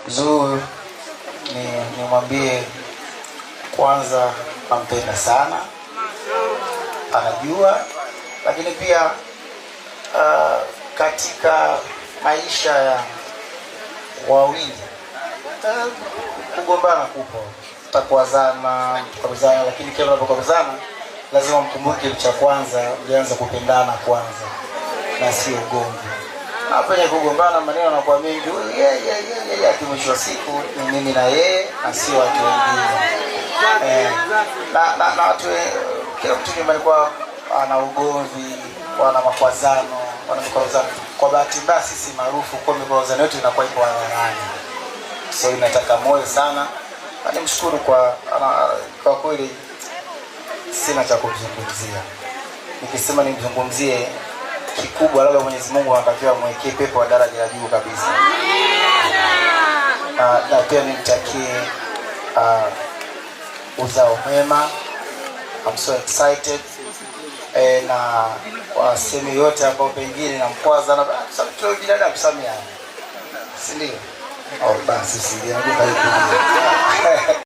Zuu nimwambie kwanza nampenda sana, anajua, lakini pia katika maisha ya wawili kugombana kupo, mtakwazana, mtakwazana, lakini kila mnapokwazana lazima mkumbuke cha kwanza mlianza kupendana kwanza na sio ugomvi. Na penye kugombana maneno yanakuwa mengi, huyu yeye yeye yeye, lakini mwisho wa siku ni mimi na yeye na sio watu wengine. Na watu kila mtu nyumbani kwa ana ugomvi, wana makwazano, wana mikwaruzano. Kwa bahati mbaya sisi maarufu kwa mikwaruzano yetu inakuwa ipo hadharani, so inataka moyo sana, na nimshukuru kwa kweli sina cha kumzungumzia. Nikisema nimzungumzie kikubwa, labda Mwenyezi Mungu anatakiwa amwekee pepo wa daraja la juu kabisa, na pia nimtakie uzao mwema. I'm so excited na kwa sehemu yote ambayo pengine namkwaza na sababu binadamu sameheana, si ndio? Oh, basi si ndio?